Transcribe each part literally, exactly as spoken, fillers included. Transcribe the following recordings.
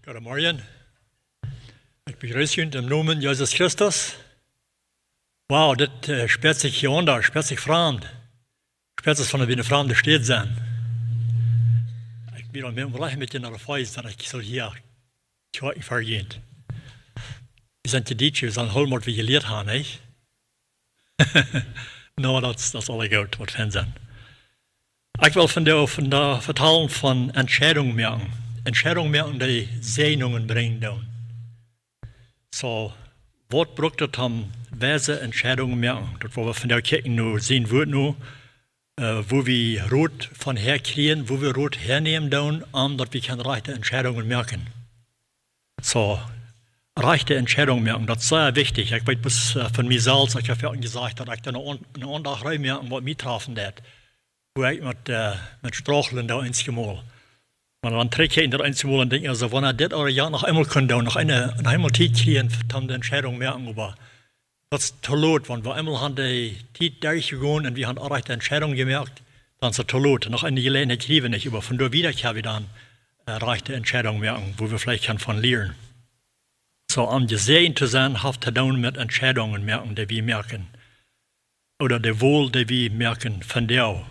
Goodemorjen. Ekj bejreess junt em Nomen Jesus Christus. Wow, dit, äh, spieet sikj hia aundasch, spieet sikj framd. Spieet sikj von eene framde Städ sennen. Ekj bie aul mea oprajcht met de Nerven, daut ekj sull hia Kjoakjen vejeeten. Wie sent de Dietsche, wie sent Holmort, wie jelieet haben, nich? No, daut, daut es aule goot, waut wie sent. Ekj well vondoag, vondoag vetalen von Entscheidungen moaken. Entscheidungen moaken, dee Säajnungen brinjen doonen. Soo, waut brukt et om weise Entscheidungen moaken? Daut woa wie vondoag kjikjen, nu sien Wuat nu, äh, woo wie Rot von häa kjrieen, woo wie Rot häanämen doonen, om daut wie kjennen rajchte Entscheidungen moaken. Soo, rajchte Entscheidungen moaken, daut es sea wichtich. Ekj weet bloos, äh, von mie selfst, ekj hab jo jesajcht, daut ekj doa een, een Aundacht rein moak, waut mie trafen deed. Woo ekj met, äh, met Straucheln doa eenjemol. Oba dan trigj ekj doa eenjemol un denkj, aulsoo, wan ekj dit ooda jant noch eemol kunn doonen, noch eene, noch eemol Tiet kjrieen, om de Entscheidung moaken, oba daut es too lot, wan wie eemol han de Tiet derchjegonen un wie han rajchte Entscheidungen jemoakt, dan es et too lot. Noch eene Jeläajenheit kjrie wie nich, oba von doa wieda kjenn wie dan, äh, rajchte Entscheidungen moaken, woo wie veleicht kjennen von lieren. Soo, om jesäajent to sennen, haft to doonen met Entscheidungen moaken, dee wie moaken. Ooda de Wol, dee wie moaken vondoag.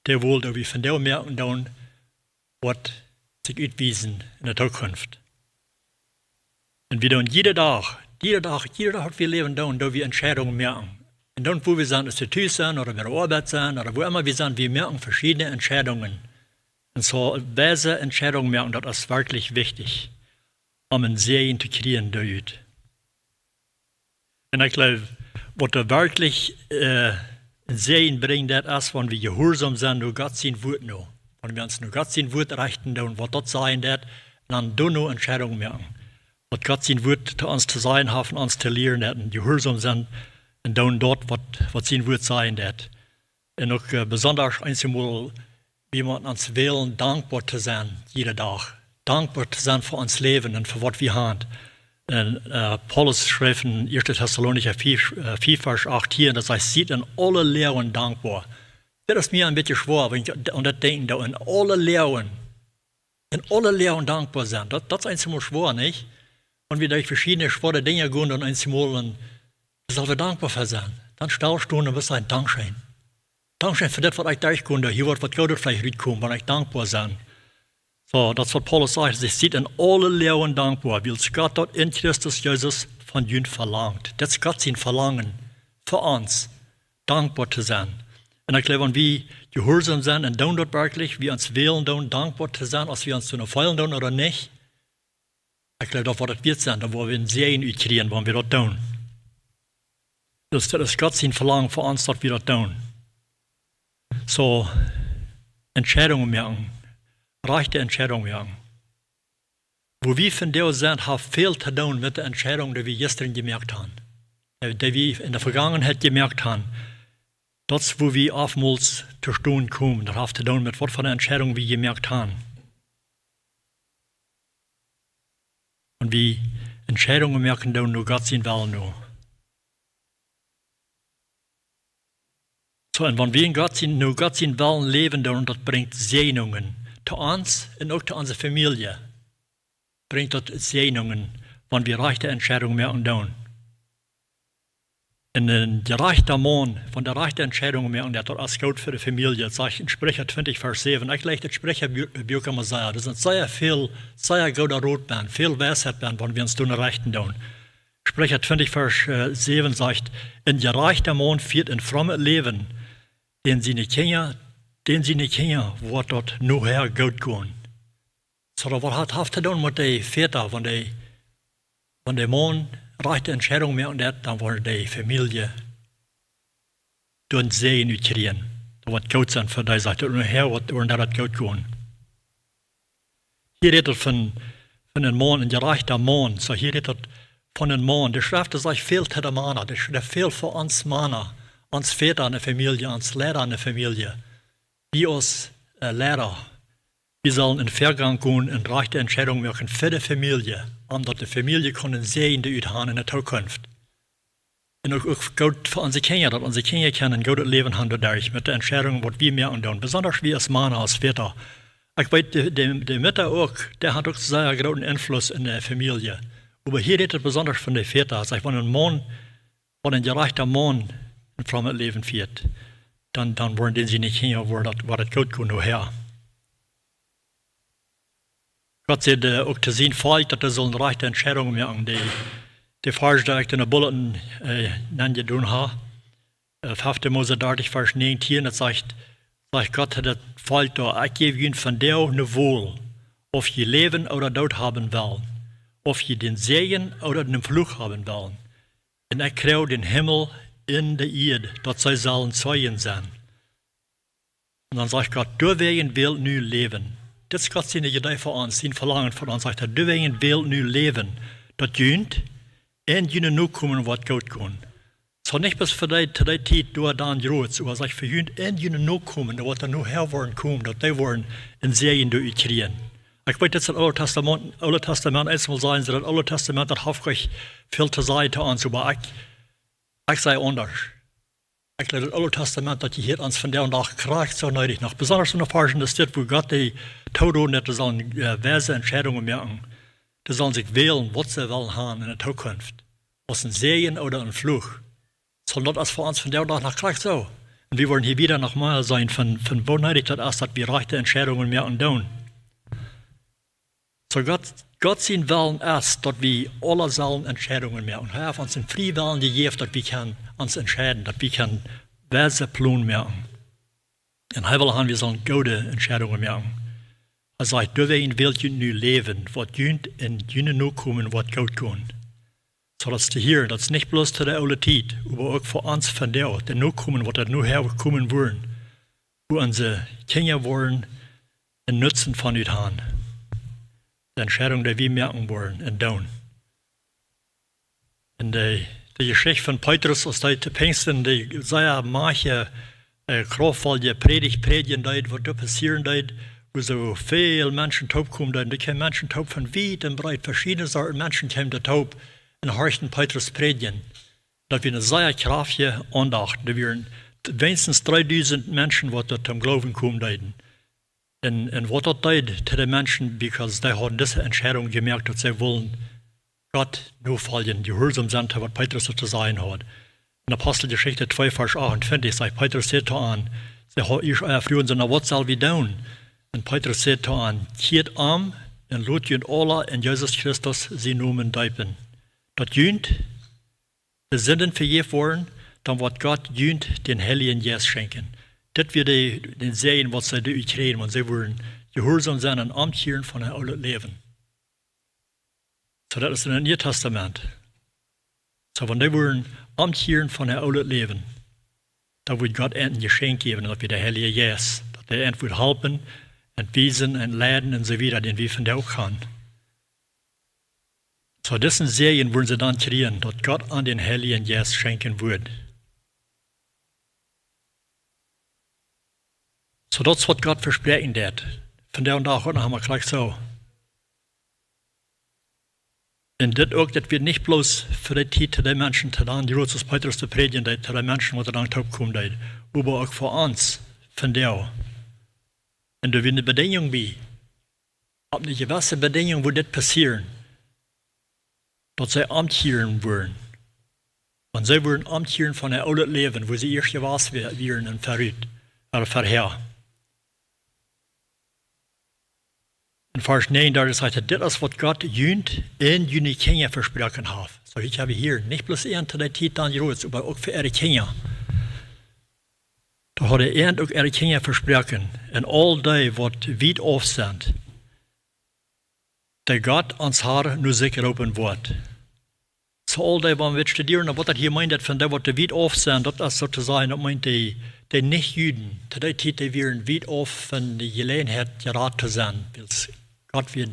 De Wol, dee wie vondoag moaken doonen, woat sikj utwiesen enne Tookunft. Un wie doonen jieda Dach, jieda Dach, jieda Dach, waut wie läwen doonen, doo wie Entscheidungen moaken. Un dan, wua wie sent, aus wie tus sent, ooda bie de Oabeit sent, ooda wua emma wie sent, wie moaken veschiedne Entscheidungen. Un soo, weise Entscheidungen moaken, daut es werkjlich wichtich, om een Säajen to kjrieen doaderch. Un ekj jleew, waut doa werkjlich, äh, een Säajen brinjt, daut es, wan wie jehuarsom sent no Gott sien Wuat no. Wan wie ons no Gott sien Wuat rechten doonen, waut daut sajen deit, un dan doano Entscheidungen moaken. Waut Gott sien Wuat to ons to sajen haft un ons to lieren deit, un jehuarsom sent un doonen daut, waut, waut sien Wuat sajen deit. Un uk, äh, besonda eenjemol, wie motten ons wälen, dankboa to sennen, jieda Dach. Dankboa to sennen fa ons Läwen un fa waut wie haben. Un, äh, Paulus schreef en Ieeschte Tessalonicha fief, äh, fief Varsch achtieen, daut sajcht: "Siet en aule Loagen dankboa." Daut es mie een bät schwoa, wan ekj aun daut denkj, daut en aule Loagen en aule Loagen dankboa sennen. Daut, daut es eenjemol schwoa, nich? Wan wie derch veschiedne schwoare Dinja gonen, dan eenjemol, dan sell wie dankboa fa sennen. Dan stell stonen un wie sajen: "Dankscheen. Dankscheen fa dit, waut ekj derchgo, daut hia woat waut Goodet veleicht rutkomen, wan ekj dankboa sie." Soo, daut es, waut Paulus sajcht: "Siet en aule Loagen dankboa, wiels Gott daut en Christus Jesus von junt velangt." Daut es Gott sien Velangen fa ons, dankboa to sennen. Un ekj jleew, wan wie jehuarsom sent un doonen daut werkjlich, wie ons wälen doonen, dankboa to sennen, aus wie ons doano feelen doonen ooda nich, ekj jleew, daut woat et wieet sennen, dan woa wie een Säajen utkjrieen, wan wie daut doonen. Daut es, daut es Gott sien Velangen fa ons, daut wie daut doonen. Soo, Entscheidungen moaken, rajchte Entscheidungen moaken. Wua wie vondoag sent, haft väl to doonen met de Entscheidung, dee wie jistren jemoakt haben. Dee, dee wie en de Vegangenheit jemoakt haben. Daut es, wua wie oftmols to stonen komen. Daut haft to doonen met waut fa eene Entscheidung wie jemoakt haben. Un wie Entscheidungen moaken doonen no Gott sien Wellen no. Soo, un wan wie en Gott sien, no Gott sien Wellen läwen doonen, daut brinjt Säajnungen to ons un uk to onse Famielje. Brinjt daut Säajnungen, wan wie rajchte Entscheidungen moaken doonen. Un een jerajchta Maun, wan dee rajchte Entscheidungen moakt, daut, daut es goot fa de Famielje. Daut sajcht en Spricha twintich Varsch säwen. Ekj läs daut Spricha Buak emma sea. Doa sent sea väl, sea goode Rot bie, väl Weisheit bie, wan wie ons doano rechten doonen. Spricha twintich Varsch, äh, säwen sajcht: "Een jerajchta Maun fieet een frommet Läwen, dän siene Kjinja, dän siene Kjinja woat daut nohäa goot gonen." Soo, daut haft, haft to doonen met de Väta, wan de, wan de Maun rajchte Entscheidungen moakt, dan woat de Famielje doa een Säajen utkjrieen. Daut woat goot sennen fa dee, sajcht hee, un nohäa woat, woat daut goot gonen. Hia rät et von, von een Maun, een jerajchta Maun. Soo, hia rät et von een Maun. De Schreft sajcht väl to de Mana. De Schreft väl fa ons Mana. Ons Väta enne Famielje, ons Leida enne Famielje. Wie aus, äh, Leida, wie sellen en Väagank gonen un rajchte Entscheidungen moaken fa de Famielje, om daut de Famielje kaun een Säajen doaderch haben enne Tookunft. Un uk, uk goot fa onse Kjinja, daut onse Kjinja kjennen een goodet Läwen haben doaderch, met de Entscheidungen, waut wie moaken doonen. Besonda wie aus Mana, aus Väta, Ekj weet, de, de, de Mutta uk, dee haft uk sea grooten Enfluss enne Famielje. Oba hia rät et besonda von de Väta. Aus ekj, wan een Maun, wan een jerajchta Maun een frommet Läwen fieet, dan, dan woaren dän siene Kjinja, woat daut, woat daut goot gonen nohäa. Gott säd, äh, uk to sien Volkj, daut dee sullen rajchte Entscheidungen moaken. De, de Varsch, dee ekj enne Bulletin, äh, nenjedonen hab, äh, fefte Mose dartich, Varsch näajentieen, daut sajcht, sajcht Gott to daut Volkj doa: "Ekj jäw junt vondoag ne Wol, auf jie Läwen ooda Doot haben wellen, auf jie dän Säajen ooda dän Fluch haben wellen. Un ekj kjrieech dän Himmel un de Ieed, daut see sellen Zeijen sennen." Un dan sajcht Gott: "Doawäajen wält nu Läwen." Dit es Gott sien Idee fa ons, sien Velangen fa ons. Sajcht hee: "Doawäajen wält nu Läwen, daut junt un june Nokomen woat goot gonen." Soo nich bloos fa dee, to dee Tiet doa dan jrots, oba sajcht fa junt un june Nokomen, waut doa nohäa woaren komen, daut dee woaren een Säajen doaderch kjrieen. Ekj weet, daut es daut Oole Tastament, Oole Tastament, eemol sajen see, daut Oole Tastament, daut haft nich väl to sajen to ons, oba ekj, ekj saj aundasch. Ekj jleew, daut Oole Tastament, daut jehieet ons vondoag dän Dach krakjt soo needich noch. Besonda enne Varsch, daut steit, wua Gott dee tooroopt, daut see sellen, äh, weise Entscheidungen moaken. Dee sellen sikj wälen, waut see wellen haben enne Tookunft. Aus een Säajen ooda een Fluch. Soo daut es fa ons vondoag dän Dach noch krakjt soo. Un wie woaren hia wada noch mea seenen von, von woo needich daut es, daut wie rajchte Entscheidungen moaken doonen. Soo Gott, Gott sien Wellen es, daut wie aule sellen Entscheidungen moaken. Hee haft ons een frieen Wellen jejäft, daut wie kjennen ons entscheiden, daut wie kjennen weise Pläne moaken. Un hee well haben, wie sellen goode Entscheidungen moaken. Hee sajcht: "Doawäajen wält junt nu Läwen, waut junt un june Nokomen woat goot gonen." Soo daut es to hieren, daut es nich bloos to de oole Tiet, oba uk fa ons vondoag, de Nokomen, waut doa nohäa komen woaren, wua onse Kjinja woaren een Nutzen von haben. De Entscheidung, dee wie moaken woaren un doonen. Un de, de Jeschicht von Petrus, aus dee to Pinjsten de sea majchtje, äh, krauftvolle Prädicht prädjen deed, waut doa passieren deed, wua soo väl Menschen toopkomen deeden. Doa kjeemen Menschen toop von wiet un breet, veschiedne Sorten Menschen kjeemen doa toop un horchten Petrus prädjen. Daut wia eene sea kjraftje Aundacht. Doa wieren weinichstens dreedusent Menschen, waut doa toom Gloowen komen deeden. Un, un waut daut deed to de Menschen, because dee hauden dise Entscheidung jemoakt, daut see wullen Gott nofoljen, jehuarsom sennen to waut Petrus to sajen haud. Enne Aposteljeschicht twee, Varsch achtuntwintich, sajcht Petrus säd to an, see ha-, ieescht, äh, fruagen see: "Na, waut sell wie doonen?" Un Petrus säd to an: "Kjieet om un lot junt aula en Jesus Christus sienen Nomen deepen, daut junt de Sinden vejäft woaren, dan woat Gott junt dän Heiljen Jeist schenkjen." Dit wia de, dän Säajen, waut see doaderch kjrieejen, wan see wudden jehuarsom sennen un omkjieren von äa oolet Läwen. Soo, daut es en daut Niee Tastament. Soo, wan dee wudden omkjieren von äa oolet Läwen, dan wudd Gott an een Jeschenkj jäwen, daut wia de Heilje Jeist, daut dee an wudd halpen un wiesen un leiden un soo wieda, dän wie vondoag uk haben. Soo, disen Säajen wudden see dan kjrieen, daut Gott an dän Heiljen Jeist schenkjen wudd. Soo, daut es waut Gott vespräakjen deed. Vondoag dän Dach uk noch emol krakjt soo. Un dit uk, daut wia nich bloos fa de Tiet, to de Menschen, to dän Jesus Petrus to prädjen deed, to de Menschen, waut doa dan toopkomen deeden, oba uk fa ons vondoag. Un doa wia eene Bedinjunk bie. Opp eene jewesse Bedinjunk wudd dit passieren, daut see omkjieren wudden. Wan see wudden omkjieren von äa oolet Läwen, woo see ieescht jewast wa-, wieren un verut, ooda verhäa. En Varsch näajen, doa sajcht et: "Dit es waut Gott junt un june Kjinja vesproaken haft." Soo, ekj hab hia nich bloos an to de Tiet dan jrots, oba uk fa äare Kjinja. Doa haud hee an uk äare Kjinja vesproaken. "Un aul dee, waut wiet auf sent, dee Gott, ons Har, no sikj roopen woat." Soo, aul dee, wan wie studieren, waut daut hia meent, daut von dee, waut doa wiet auf sent, daut es soo to sajen, daut meent dee, dee Nich-Juden. To dee Tiet, dee wieren wiet auf von de Jeläajenheit, jerat to sennen. Wiels Gott wia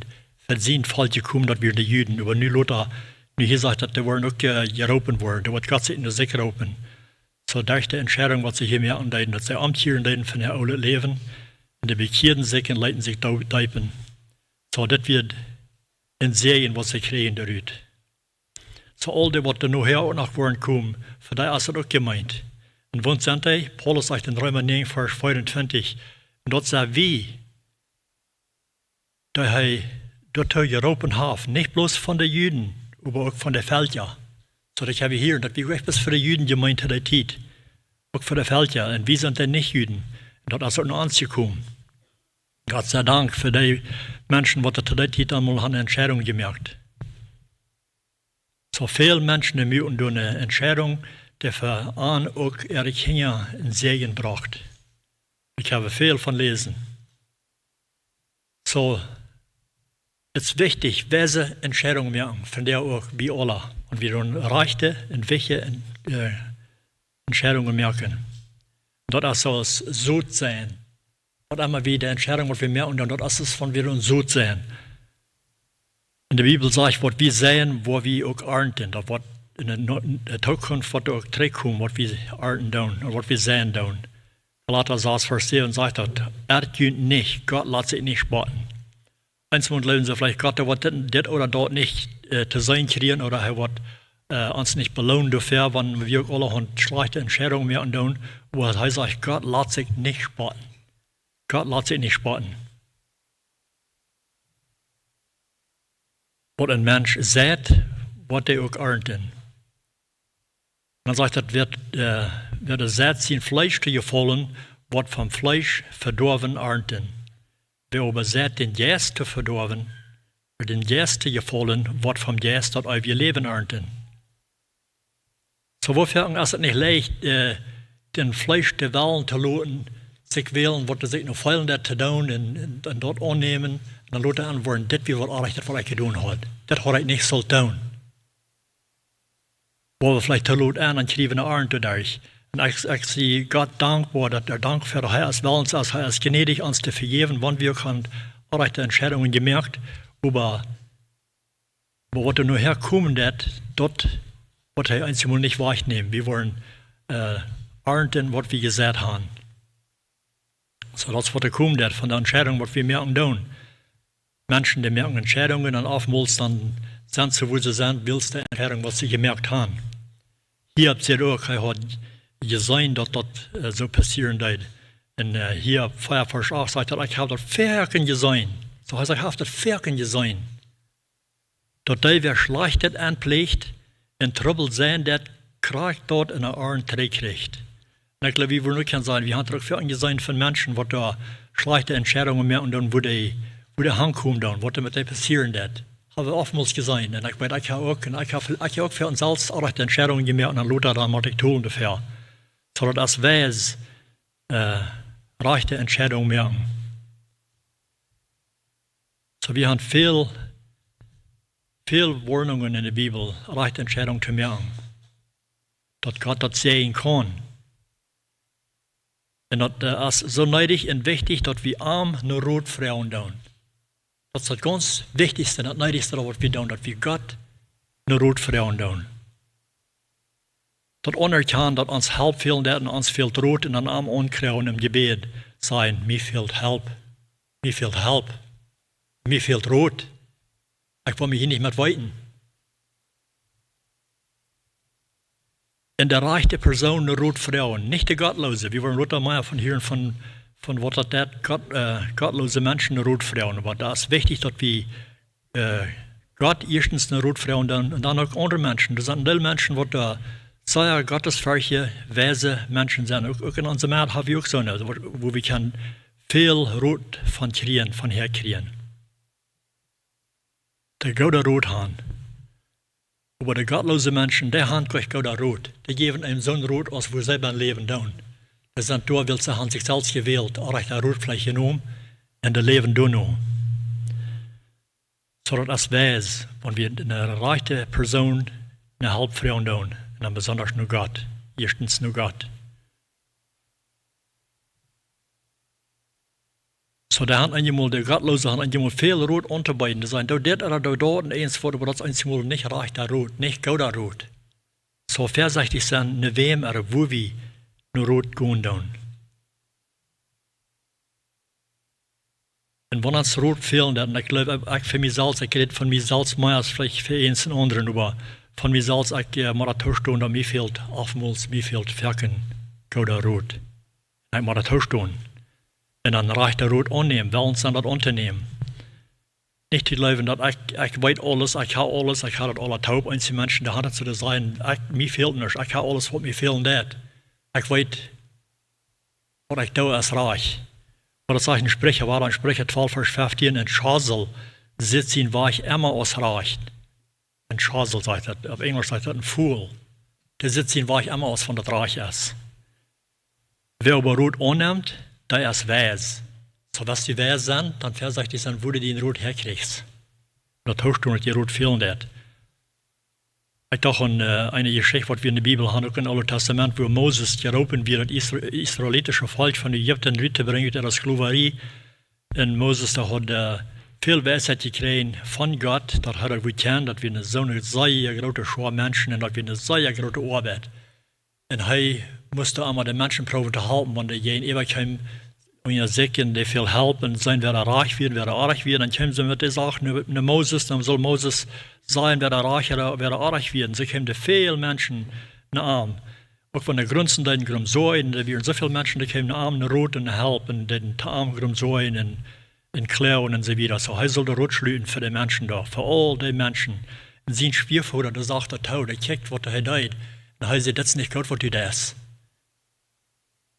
fa sien Volkj jekomen, daut wieren de Juden. Oba nu lota, nu hia sajcht daut, dee woaren uk, äh, jeroopen woaren. Doa woat Gott sikj no sikj roopen. Soo, derch de Entscheidunk, waut see hia moaken deeden, daut see omkjieren deeden von äa oolet Läwen, un dee bekjieeden sikj un leeten sikj doo-, deepen. Soo, dit wia een Säajen, waut see kjrieejen doarut. Soo, aul dee, waut doa nohäa uk noch woaren komen, fa dee es daut uk jemeent. Un woo sent dee? Paulus sajcht en Reema näajen, Varsch veeauntwintich: "Un daut sent wie, Wiels hee doatoo jeroopen haft, nich bloos von de Juden, oba uk von de Velkja. Soo daut hab wie hia, daut wia nich bloos fa de Juden jemeent to dee Tiet, uk fa de Velkja. Un wie sent de Nich-Juden. Un daut es uk no ons jekomen. Gott sei Dank fa dee Menschen, waut to dee Tiet emol hauden Entscheidungen jemoakt. Soo väl Menschen, dee moaken doa eene Entscheidung, dee fa an uk äare Kjinja een Säajen brocht. Ekj hab väl von jeläsen. Soo, et es wichtich, weise Entscheidungen moaken, von dee uk wie aula. Un wie doonen rajchte un wichtje, äh, Entscheidungen moaken. Daut es soo aus Sot seien. Waut emma wie de Entscheidung, waut wie moaken, dan daut es, es von wie doonen Sot seien. En de Bibel sajcht, waut wie seien, woa wie uk arnten. Daut woat en de No-, en de Tookunft woat uk trigjkomen, waut wie arnten doonen un waut wie seien doonen. Galata sas, Varsch säwen sajcht daut: Errt junt nich, Gott lat sikj nich spotten. Eensmol jleewen see veleicht, Gott, dee woat dit, dit ooda daut nich, äh, to seenen kjrieen ooda hee woat, äh, ons nich beloonen doafäa, wan wie uk aulahaunt schlajchte Entscheidungen moaken doonen, oba hee sajcht, Gott lat sikj nich spotten. Gott lat sikj nich spotten. Waut een Mensch seit, woat hee uk arnten. Dan sajcht daut, wäa, äh, wäa seit sien Fleesch to jefaulen, woat vom Fleesch Vedoawen arnten. Wäa oba seit dän Jeist to vedoawen, wäa dän Jeist to jefaulen, woat vom Jeist daut eewje Läwen arnten. Soo, woo foaken es et nich leicht, äh, dän Fleesch de Wellen to loten, sikj wälen, waut hee sikj nu feelen deit to doonen un, un, un daut aunnämen, un dan lota aun woaren, dit wia waut oajch, daut waut ekj jedonen haud. Daut haud ekj nich sullt doonen. Woa wie veleicht to lot aun un kjrieen eene Arnt doaderch. Un ekj, ekj sie Gott dankboa, daut hee, dankboa, daut hee es welens, aus hee es jnädich, ons to vejäwen, wan wie uk oajchte Entscheidungen jemoakt, oba, oba waut doa nu häakomen deit, daut woat hee eensjemol nich wajchnämen. Wie woaren, äh, arnten, waut wie jeseit haben. Soo daut es waut doa komen deit von de Entscheidung, waut wie moaken doonen. Menschen, dee moaken Entscheidungen un oftmols dan sent see, woo see sent, wiels de Entscheidung, waut see jemoakt haben. Hiob säd uk, hee haud jeseenen, daut daut, äh, soo passieren deed. Un, äh, Hiob vea Varsch acht sajcht daut, ekj hab daut foaken jeseenen. Soo, hee sajcht, ekj hab daut foaken jeseenen. Daut dee, wäa Schlajchtet aunpläacht un Trubbel seien deit, krakjt daut en de Oaren trigjkjricht. Un ekj jleew, wie wudden uk kjennen sajen, wie haben uk väl jeseenen von Menschen, waut doa schlajchte Entscheidungen moaken doonen, woo dee, woo dee hankomen doonen, waut doa met dee passieren deit. Hab wie oftmols jeseenen. Un ekj weet, ekj hab uk, un ekj hab, ekj hab uk väl selfst oajchte Entscheidungen jemoakt un dan lota dan mott ekj tolen doafäa. Soo daut es weis, äh, rajchte Entscheidungen moaken. Soo, wie haben väl, väl Woarnungen en de Bibel, rajchte Entscheidungen to moaken. Daut Gott daut säajnen kaun. Un daut, äh, es soo needich un wichtich, daut wie am no Rot froagen doonen. Daut es daut gaunz wichtichste un daut needichste, waut wie doonen, daut wie Gott no Rot froagen doonen. Daut aunerkjanen, daut ons Help fälen deit un ons fält Rot un dan am aunkroagen em Jebäd, sajen, mie fält Help, mie fält Help, mie fält Rot. Ekj well mie hia nich met weeten. Un de rajchte Persoon no Rot froagen, nich de Gottloose. Wie woaren lota mea von hieren von, von waut daut deit, Gott, äh, gottloose Menschen no Rot froagen. Oba daut es wichtich, daut wie, äh, Gott ieeschtens no Rot froagen doonen un dan uk aundre Menschen. Doa sent een Deel Menschen, waut doa sea gottesferchtje, weise Menschen sent. Uk, uk en onse Medd hab wie uk soone, woo, woo wie kjennen väl Rot von kjrieen, von häakjrieen. Dee goode Rot han. Oba de gottloose Menschen, dee han kjeen gooda Rot. Dee jäwen eenem soon Rot, aus woo see bie läwen doonen. Dee sent doa, wiels see han sikj selfst jewält, oajchte Rot veleicht jenomen un dee läwen doano. Soo daut es weis, wan wie eene rajchte Persoon no Help froagen doonen, un dan besonda no Gott, ieeschtens no Gott. Soo, dee han eenjemol, de Gottloose han eenjemol väl Rot auntobeeden. Dee sajen, doo dit ooda doo daut un eens woat, oba daut es eenjemol nich rajchta Rot, nich gooda Rot. Soo väasechtich sennen, no wäm ooda woo wie no Rot gonen doonen. Un wan ons Rot fälen deit, un ekj jleew, ekj, ekj fa mie selfst, ekj räd von mie selfst mea aus veleicht fa eenen aundren, oba von mie selfst, ekj, äh, mott daut toostonen, daut mie fält, oftmols mie fält foaken gooda Rot. Un ekj mott daut toostonen. Un dan rajchta Rot aunnämen, welens sennen daut auntonämen. Nich to jleewen daut ekj, ekj weet aules, ekj hab aules, ekj hab daut aula toop. Eenje Menschen, dee haben daut soo to sajen: "Ekj, mie fält nuscht, ekj hab aules waut mie fälen deit. Ekj weet waut ekj doo es rajcht." Oba daut sajcht en Spricha, wada en Spricha twalf Varsch feftieen: "En Schosel sitt sien Wajch emma aus rajcht." En Schosel sajcht daut, opp Enjlisch sajcht daut en fool. Dee sitt sien Wajch emma aus wan daut rajcht es. Wäa oba Rot aunnemt, dee es weis. Soo, west du weis sennen, dan väasechtich sennen, wua du dän Rot häakjrichst. Daut heet nich daut dee Rot fälen deit. Ekj docht aun, äh, eene Jeschicht waut wie en de Bibel haben, uk em Oolen Tastament, wua Moses jeroopen wort, daut Isra-, israelitische Volkj von Ägipten rut to brinjen, ut äare Sklowarie. Un Moses, dee haud, äh, väl Weisheit jekjräajen von Gott, daut hee daut wudd kjennen, daut wia soone sea groote Schoa Menschen un daut wia eene sea groote Oabeit. Un hee must emma de Menschen proowen to halpen, wan dee jäajenäwa kjeemen, un je sikj un dee väl halpen, seenen wäa rajcht wia, wäa oajch wia, dan kjeemen see met de Sach no, no Moses, dan sull Moses sajen, wäa rajcht ooda wäa oajch wia. Un soo kjeemen väl Menschen no am. Uk wan dee grunzen deeden, grumsoajen, doa wieren soo väl Menschen, dee kjeemen no am no Rot un no Help un deeden to am grumsoajen un, un kloagen un soo wieda. Soo, hee sull de Rot schluten fa de Menschen doa, fa aul dee Menschen. Un sien Schwiavoda, dee sach daut too, dee kjikjt waut hee deed. Un hee säd: "Daut es nich goot waut du deist.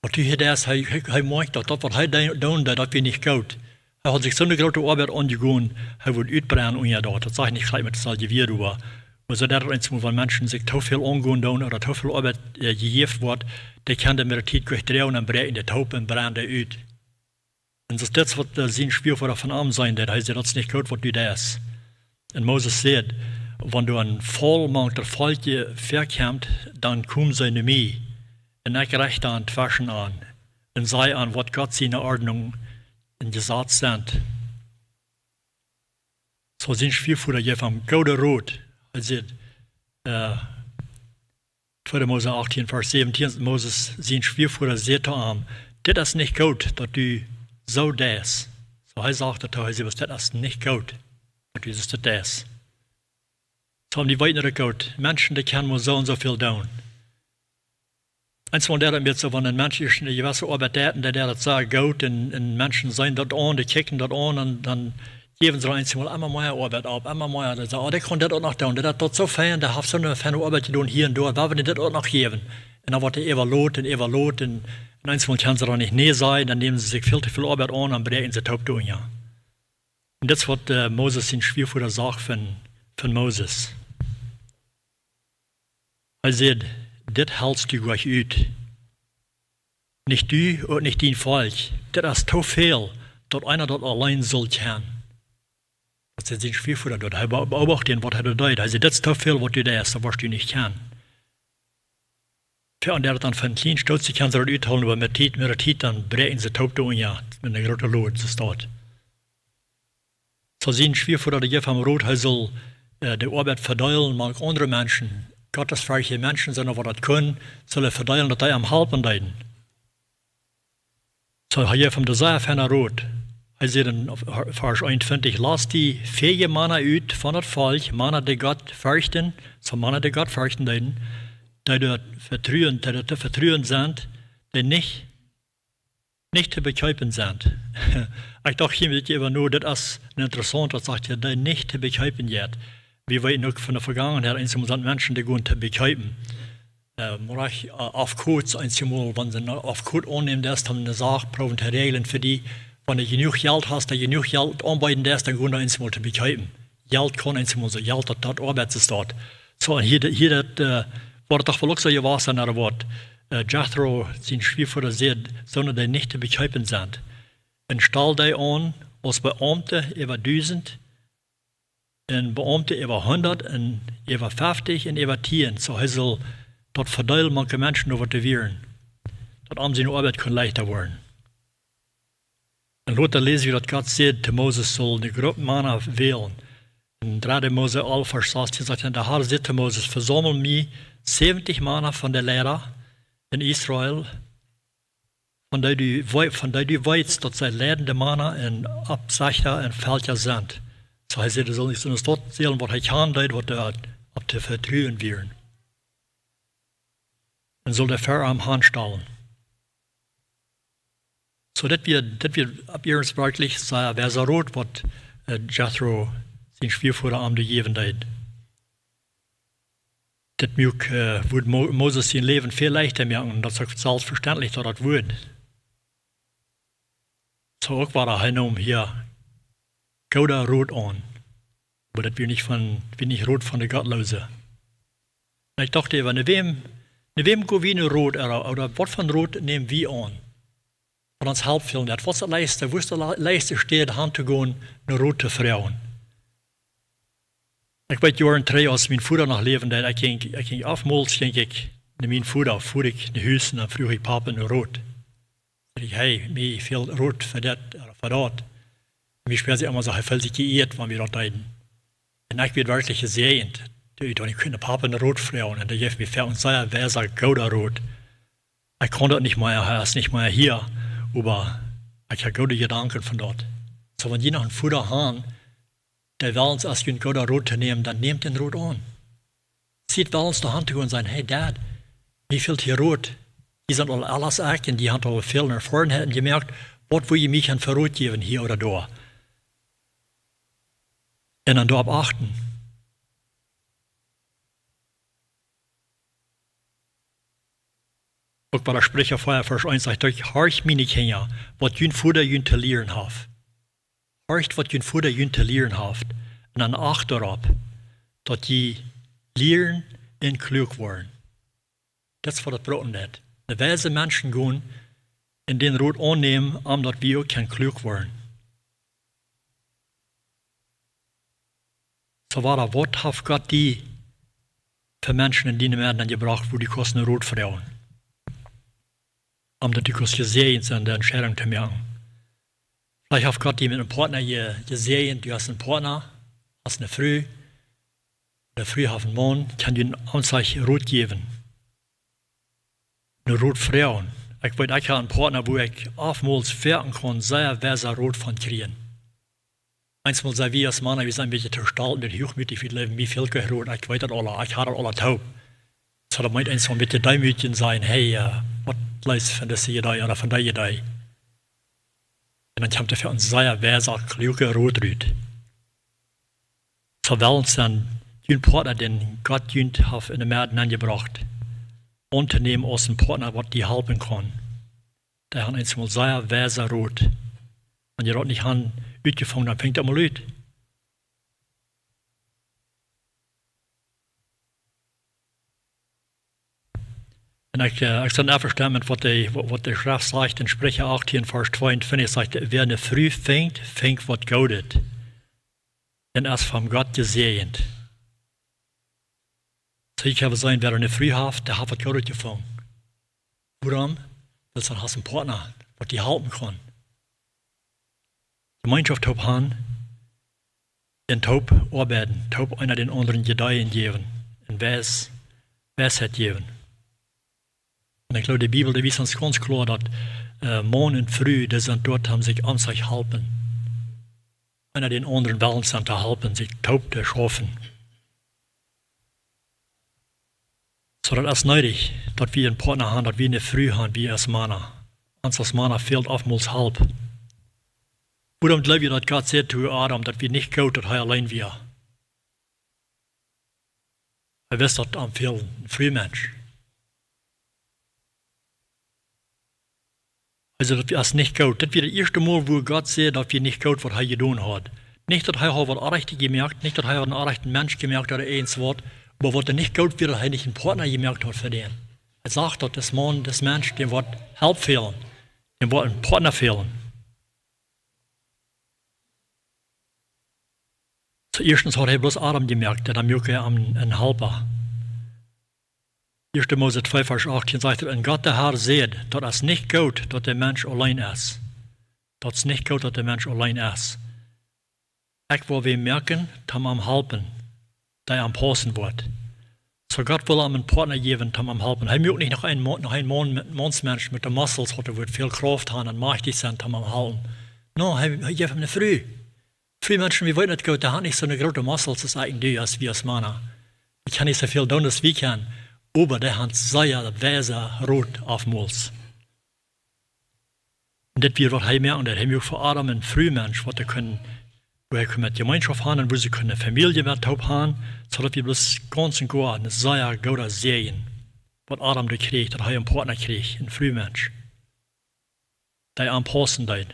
Waut du hia deist." Hee, hee, hee moakjt daut, daut waut hee dee-, doonen deed, daut wia nich goot. Hee haud sikj soone groote Oabeit aunjegonen, hee wudd utbrennen unja daut. Daut saj ekj nich jlikj met daut saul jewäa äwa. Oba soo daut eent mol, wan Menschen sikj too väl aungonen doonen ooda too väl Oabeit, äh, jejäft woat, dee kjennen met de Tiet goanich droagen un bräakjen dee toop un brennen dee ut. Un daut es dit waut, äh, sien Schwiavoda von am säd, daut hee säd: "Daut es nich goot waut du deist." Un Moses säd: "Wan doa een Faul mank daut Volkj väakjemt, dan komen see no mie. Un ekj recht dan tweschen an un saj an waut Gott siene Ordnunk un Jesaz sent." Soo sien Schwiavoda jeef am goode Rot. Hee säd, äh, tweede Mose achtieen, Varsch säwentieen, Moses sien Schwiavoda säd to am: "Dit es nich goot, daut du soo deist." Soo, hee sach daut, hee säd: "Dit es nich goot, daut du soo deist." Soo, dee weeten daut goot. Menschen, dee kjennen mau soo un soo väl doonen. Eensmol deit daut mie soo, wan een Mensch ieescht eene jewesse Oabeit deit un dee deit daut sea goot un, un Menschen seenen daut aun, dee kjikjen daut aun un dan jäwen see eensmol emma mea Oabeit auf, emma mea. Dan sajen see: "Oh, dee kaun dit uk noch doonen, dee deit daut soo fein, dee haft soone feine Oabeit jedonen hia un doa, wie wellen dee dit uk noch jäwen." Un dan woat dee äwalot un äwalot un, un eensmol kjennen see dan nich nä sajen, dan nämen see sikj väl too väl Oabeit aun un bräakjen see toop doa unja. Un dit es waut, äh, Moses sien Schwiavoda sach von, von Moses. Hee säd: "Dit helst du goanich ut. Nich du un nich dien Volkj. Dit es too väl, daut eena daut auleen sull kjennen." Daut säd sien Schwiavoda doa. Hee be-, beobacht dän, waut hee doa deed. Hee säd: "Dit es too väl, waut du deist, daut woascht du nich kjennen." Tja, un dee daut dan fa een kjlien Stootje kjennen see daut uthoolen, oba met Tiet, met de Tiet dan bräakjen see toop doa unja, met eene groote Load, soo steit. Soo sien Schwiavoda, dee jeef am Rot, hee sull, äh, de Oabeit vedeelen mank aundre Menschen. Gottesferchtje Menschen, soone waut daut kunnen, sull hee vedeelen, daut dee am halpen deeden. Soo, hee jeef am dee sea feine Rot. Hee säd en Varsch eenuntwintich: "Lot die fäje Mana ut von daut Volkj, Mana, dee Gott ferchten", soo Mana, dee Gott ferchten deeden, dee doa vetruen, dee doa to vetruen sent, dee nich, nich to bekjeepen sent. Ekj docht hia een bät äwa no, daut es een interessaunt, daut sajcht hia, dee nich to bekjeepen jeit. Wie weeten uk von de Vegangenheit, eensmol sent Menschen, dee gonen to bekjeepen. Äh, mau rajcht, äh, Aufkot, eensmol, wan see een Aufkot aunnämen deist, dan eene Sach proowen to räajlen fa die. Wan du jenuach Jelt hast, dee jenuach Jelt aunbeeden deist, dan gonen dee eensmol to bekjeepen. Jelt kaun eensmol soo, Jelt daut, daut Oabeit es daut. Soo, un hia, hia daut, äh, woat daut doch woll uk soo jewast sennen, daut woat, äh, Jethro, sien Schwiavoda säd, soone, dee nich to bekjeepen sent. Un stald dee aun aus Beaumte äwa dusent, un Beaumte äwa hundat, un äwa feftich, un äwa tieen. Soo, hee sull daut vedeelen mank de Menschen, doa waut doa wieren. Daut am siene Oabeit kunn leichta woaren. Un lota läs wie, daut Gott säd to Moses, sull eene Grupp Mana wälen. En dredde Mose alf, Varsch sastieen sajcht: "Un de Har säd to Moses: Vesaumel mie säwentich Mana von de Leida en Israel, von dee du wee-, von dee du weetst, daut see leidende Mana un Oppsechta un Velkja sent." Soo, hee säd, hee sull nich soo eene Staut wälen, waut hee kjanen deed, waut doa opp to vetruen wieren. Un sull dee ver am hanstalen. Soo, daut wia, daut wia opp ieescht werkjlich sea weisa Rot, waut äh, Jethro, sien Schwiavoda, am to jäwen deed. Daut muak, äh, wudd Mo-, Moses sien Läwen väl leichta moaken, daut es uk selfstvestentlich, daut daut wudd. Soo uk wia hee, hee neem hia gooda Rot aun. Oba daut wia nich von, wia nich Rot von de Gottloose. Un ekj docht äwa, no wäm, no wäm go wie no Rot, ooda, ooda waut von Rot näm wie aun? Von ons halpt väl nich. Waut es daut leichtste, woo es de le-, leichtste Städ han to gonen, no Rot to froagen? Ekj weet, Joaren trigj, aus mien Voda noch läwen deed, ekj jinkj, ekj jinkj oftmols, jinkj ekj no mien Voda, fua ekj no Hus un dan fruach ekj Papa no Rot. Säd ekj: "Hey, mie fält Rot fa dit ooda fa daut." Un mie spieed sikj emma soo, hee feeld sikj jeieet, wan wie daut deeden. Un ekj wort werkjlich jesäajent. Dee, wan ekj kunn Papa no Rot froagen, un dee jeef mie väl un sea weisa gooda Rot. Ekj kaun daut nich mea, hee es nich mea hia, oba ekj hab goode Jedanken von daut. Soo, wan jie noch een Voda han, dee wellens es, junt gooda Rot to nämen, dan nämt dän Rot aun. Siet wellens doa han to gonen un sajen: "Hey, Dad, mie fält hia Rot. Jie sent aul ella aus ekj un jie han aul väl Erfoarenheit jemoakt. Waut wudd jie mie kjennen fa Rot jäwen hia ooda doa?" Un dan doaropp achten. Uk bie Spricha vea, Varsch eent sajcht daut: "Horcht, miene Kjinja, waut jun Voda junt to lieren haft. Horcht, waut jun Voda junt to lieren haft, un dan acht doaropp, daut jie lieren un kluak woaren." Daut es waut daut brukt. Daut de weise Menschen gonen un dän Rot aunnämen, om daut wie uk kjennen kluak woaren. Soo wada, waut haft Gott die fa Menschen en diene Medden enjebrocht, wua du kaust no Rot froagen, om daut du kaust jesäajent sennen, de Entscheidunk to moaken? Veleicht haft Gott die met een Partner je-, jesäajent, du hast een Partner, hast eene Fru, de Fru haft een Maun, kaun die een Aunzeichen Rot jäwen. Een Rot froagen. Ekj weet, ekj hab een Partner, wua ekj oftmols foaken kaun sea weisa Rot von kjrieen. Eenjemol sent wie aus Mana, wie sent een bät too stolt, een bät huachmootich, wie jleewen, wie fält kjeen Rot, ekj weet daut aula, ekj hab daut aula toop. Soo, daut mott eena een bät deemootjen sennen: "Hey, äh, waut leet von dise Idee ooda von dee Idee?" Un dan kjemt doa een sea weisa, kluaka Rot rut. Soo wellens sennen, jun Partner, dän Gott junt haft en de Medden enjebrocht, auntonämen aus een Partner, waut die halpen kaun. Dee han eenjemol sea weisa Rot. Wan jie daut nich han utjefungen, dan finjt daut mol ut. Un ekj, äh, ekj sie envestonen met waut de, waut, waut de Schreft sajcht en Spricha achtieen, Varsch tweeuntwintich, sajcht: "Wäa eene Fru finjt, finjt waut Goodet un es von Gott jesäajent." Soo, ekj hab jeseenen, wäa eene Fru haft, dee haft waut Goodet jefungen. Wuarom? Wiels dan hast een Partner, waut die halpen kaun. Jemeenschoft toop han un toop oabeiden, toop eena dän aundren Ideeen jäwen un Weis-, Weisheit jäwen. Un ekj jleew, de Bibel, dee wiest ons gaunz kloa, daut, äh, Maun un Fru, dee sent doa, om sikj, om sikj halpen. Eena dän aundren wellens sennen to halpen, sikj toop to schaufen. Soo, daut es needich, daut wie een Partner han, daut wie eene Fru han, wie aus Mana. Ons aus Mana fält oftmols Help. Wuarom jleew jie, daut Gott säd to Adam, daut wia nich goot, daut hee auleen wia? Hee wist, daut am fäld een Frumensch. Hee säd, daut es nich goot. Daut wia daut ieeschte Mol, wua Gott säd, daut wia nich goot, waut hee jedonen haud. Nich, daut hee haud waut Orrajchtet jemoakt, nich, daut hee haud een orrajchten Mensch jemoakt ooda irjent waut, oba waut hee nich goot wia, daut hee nich een Partner jemoakt haud fa dän. Hee sach, daut dis Maun, dis Mensch, däm woat Help fälen, däm woat een Partner fälen. Soo, ieeschtens haud hee bloos Adam jemoakt, un dan muak hee am een Halpa. Ieeschte Mose twee, Varsch achtieen sajcht et: "Un Gott de Herr säd: Daut es nich goot, daut de Mensch auleen es." Daut es nich goot, daut de Mensch auleen es. Ekj woa wäm moaken, toom am halpen, dee am paussen woat. Soo Gott wull am een Partner jäwen, toom am halpen. Hee muak nich noch een Mo-, noch een Maun, Maunsmensch met de muscles, waut wudd väl Krauft han un majchtich sennen, toom am halpen. No, hee, hee jeef am eene Fru. Frumenschen, wie weeten daut goot, dee han nich soone groote muscles aus ekj un du, aus wie aus Mana. Dee kjennen nich soo väl doonen aus wie kjennen, oba dee han sea weise Rot oftmols. Un dit wia waut hee moaken deed. Hee muak fa Adam een Frumensch, waut hee kunn wua hee kunn met Jemeenschoft haben un wua see kunnen Famielje met toop haben, soo daut wie bloos gaunz un goa een sea gooda Säajen, waut Adam doa kjrieech, daut hee een Partner kjrieech, een Frumensch, dee am paussen deed.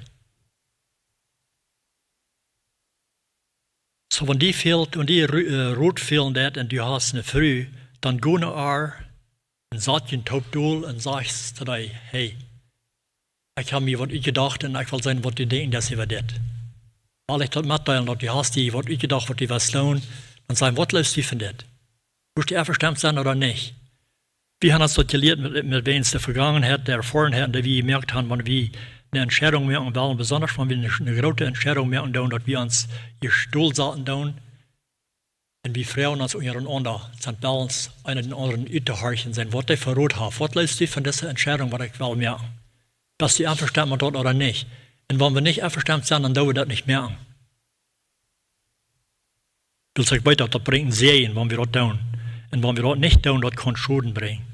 Soo, wan die fält, wan die Ru-, äh, Rot fälen deit un du hast eene Fru, dan go no äa un sat junt toop dol un saj to äa: "Hey, ekj hab mie waut utjedocht un ekj well seenen waut du denkjst äwa dit." Well ekj daut metdeelen, daut du hast die waut utjedocht, waut du west doonen, dan saj: "Waut jleefst du von dit? Wurscht du envestonen sennen ooda nich?" Wie haben ons daut jelieet met, met wäajen de Vegangenheit, de Erfoarenheit, dee wie jemoakt haben, wan wie eene Entscheidung moaken wellen, besonda wan wie eene, eene groote Entscheidung moaken doonen, daut wie ons hia stol saten doonen un wie froagen ons unjarenaunda, sent well ons eena dän aundren uttohorchen, seenen waut dee fa Rot haft. "Waut jleefst du von dise Entscheidung, waut ekj well moaken? Best du envestonen met daut ooda nich?" Un wan wie nich envestonen sent, dan doo wie daut nich moaken. Wiels ekj weet, daut daut brinjt een Säajen, wan wie daut doonen. Un wan wie daut nich doonen, daut kaun Schoden brinjen.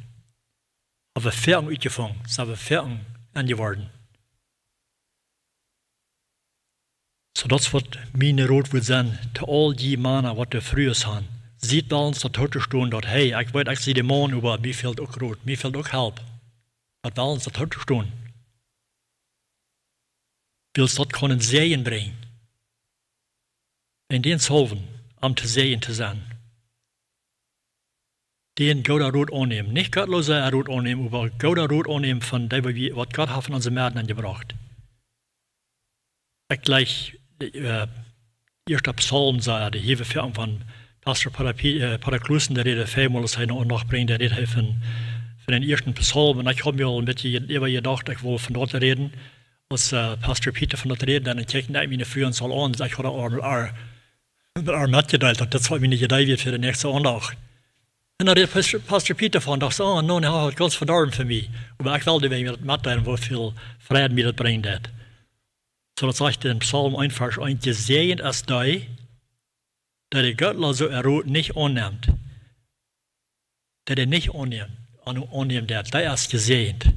Hab wie foaken utjefungen, sent wie foaken enjeworden. Soo daut es waut mien Rot wudd sennen to aul dee Mana waut de Frues haben. Siet well ons daut toop to stonen, daut: "Hey, ekj weet, ekj sie de Maun, oba mie fält uk Rot, mie fält uk Help." Daut well ons daut toop to stonen. Wiels daut kaun een Säajen brinjen. Un dän selfst, om to Säajen to sennen. Dän gooda Rot aunnämen. Nich gottloosa Rot aunnämen, oba gooda Rot aunnämen von dee, waut wie, waut Gott haft en onse Moaken enjebrocht. Ekj jlikj, äh, ieeschte Psalm, saj, dee hia wie foaken von Pastor Parapi-, äh, Paraklusen, dee räd väl mol, aus hee noch, noch brinjt, dee räd hee von, von dän ieeschten Psalm. Un ekj hab mie aul een bät je-, äwa jedocht, ekj well von daut räden. Aus, äh, Pastor Peter von daut räd, dan kjikjt ekj miene Fru aul aun, ekj haud äa, äa, äa metjedeelt, daut daut soo mien Jedanke wia fa de näakjste Aundacht. Un dan räd Pastor, Pastor Peter von, docht soo: "Oh, nu, hee haft gaunz vedorwen fa mie." Oba ekj well die wäajen daut metdeelen, woo väl Freid mie daut brinjt. Soo daut sajcht en Psalm eent Varsch eent: "Jesäajent es dee, dee de gottloosen Rot nich aunnemt." Dee dän nich aunnemt, aun-, aunnemt, dee, dee es jesäajent.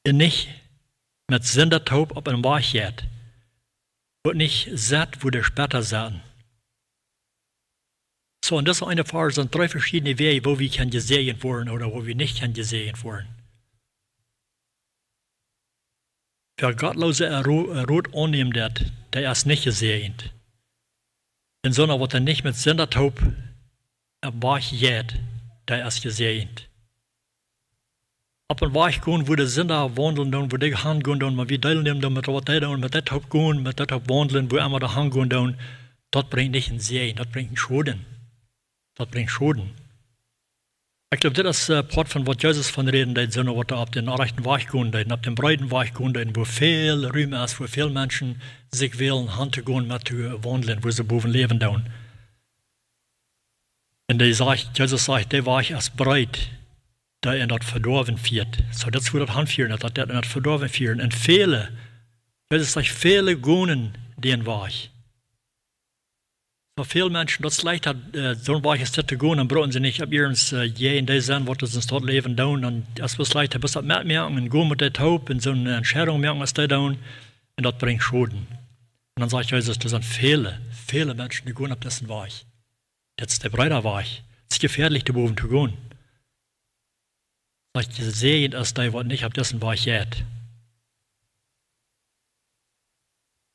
Un nich met Sinda toop opp eenen Wajch jeit, waut nich sett, wua de Spetta setten. Soo, en dise eene Varsch sent dree veschiedne Wäaj, woo wie kjennen jesäajent woaren ooda woo wie nich kjennen jesäajent woaren. Wäa gottloosen Ro-, Rot aunnemt, dee, dee es nich jesäajent. Un sonda waut dee nich met Sinda toop opp eenen Wajch jeit, dee es jesäajent. Opp eenen Wajch gonen, wua de Sinda waundlen doonen, wua dee hangonen doonen, wan wie deelnämen doonen met waut dee doonen, met dee toop gonen, met dee toop waundlen, wua emma dee hangonen doonen, daut brinjt nich een Säajen, daut brinjt een Schoden. Daut brinjt Schoden. Ekj jleew, dit es, äh, Poat von waut Jesus von räden deed, sonda waut doa opp dän rajchten Wajch gonen deed, opp dän breeden Wajch gonen deed, wua väl Rum es, wua väl Menschen sikj wellen hangonen met to waundlen, wua see bowen läwen doonen. Un dee sajcht, Jesus sajcht, de Wajch es breet, dee en daut Vedoawen fieet. Soo, daut es wua daut hanfieet, daut, daut en daut Vedoawen fieet. Un väle, Jesus sajcht, väle gonen dän Wajch. Soo väl Menschen, daut es leichta, äh, soon Wajch es dit to gonen, dan brucken see nich opp ieescht, äh, jäajen dee sennen, waut see en daut Läwen doonen. Dan es daut leichta, bloos daut metmoaken un gonen met dee toop un soone Entscheidunk moaken aus dee doonen. Un daut brinjt Schoden. Un dan sajcht Jesus, doa sent väle, väle Menschen, dee gonen opp disen Wajch. Daut es de breeda Wajch. Daut es jefäadlich, doa bowen to gonen. Sajcht, jesäajent es dee, waut nich opp disen Wajch jeit.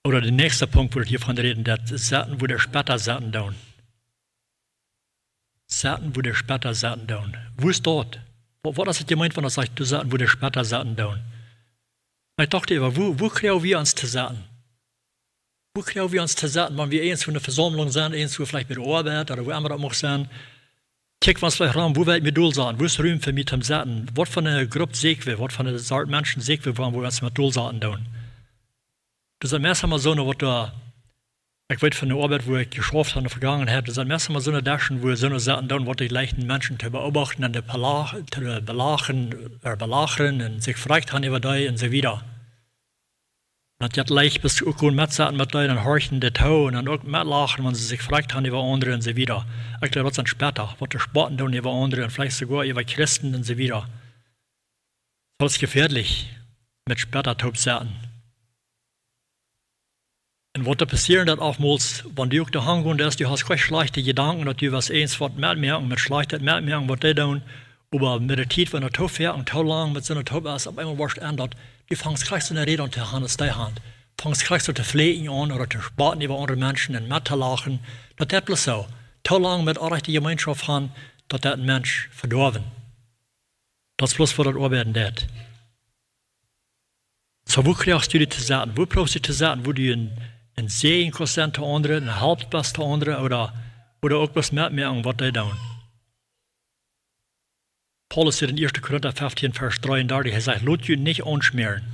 Ooda de näakjste Punkt, wua wie hia von räden, daut setten, wua de Spetta setten doonen. Setten, wua de Spetta setten doonen. Woo es daut? Waut, waut es daut jemeent, wan daut sajcht, doa setten, wua de Spetta setten doonen? Ekj docht äwa, woo, woo kjrie wie ons to setten? Woo kjrie wie ons to setten, wan wie irjentwua en eene Vesaumlunk sent, irjentwua veleicht bie de Oabeit ooda wua emma daut mucht sennen? Kjikj wie ons veleicht rom, wua well ekj mie dol saten? Woo es Rum fa mie toom setten? Waut fa eene Grupp sieekj wie? Waut fa eene Sort Menschen sieekj wie, wua wie ons met dol saten doonen? Doa sent meist emma soone, waut doa, ekj weet von de Oabeit, wua ekj jeschauft hab en de Vegangenheit, doa sent meist emma soone Deschen, wua soone setten doonen, waut dee jlikjen Menschen to beobachten un to bela-, to belachen, äh, belachren un sikj verekjt haben äwa dee un soo wieda. Un daut jeit leicht, bloos uk gonen metsetten met dee un horchen dee too un dan uk metlachen, wan see sikj verekjt haben äwa aundre un soo wieda. Ekj jleew, daut sent Spetta, waut dee spotten doonen äwa aundre un veleicht soogoa äwa Christen un soo wieda. Daut es jefäadlich, met Spetta toop to setten. Un waut doa passieren deit oftmols, wan du uk doa hangonen deist, du hast kjeene schlajchte Jedanken, daut du west eens waut metmoaken, met schlajchtet metmoaken, waut dee doonen, oba met de Tiet, wan du too väl un too lang met soone toop best, opp eemol woascht du en daut, du fangst krakjt soone Räd aun to han, aus dee han. Fangst krakjt soo to fläakjen aun, ooda to spotten äwa aundre Menschen un met to lachen. Daut deit bloos soo. Too lang met orrajchte Jemeenschoft han, daut deit een Mensch vedoawen. Daut es bloos waut daut oabeiden deit. Soo, woo kjrichst du die to sitten? Woo proowst du to sitten? Woo du een, een Säajen kaust sennen to aundre, een Help best to aundre, ooda, ooda uk bloos metmoaken waut dee doonen? Paulus sajcht en ieeschte Korinta feftieen, Varsch dreeundartich, hee sajcht: "Lot junt nich aunschmäaren.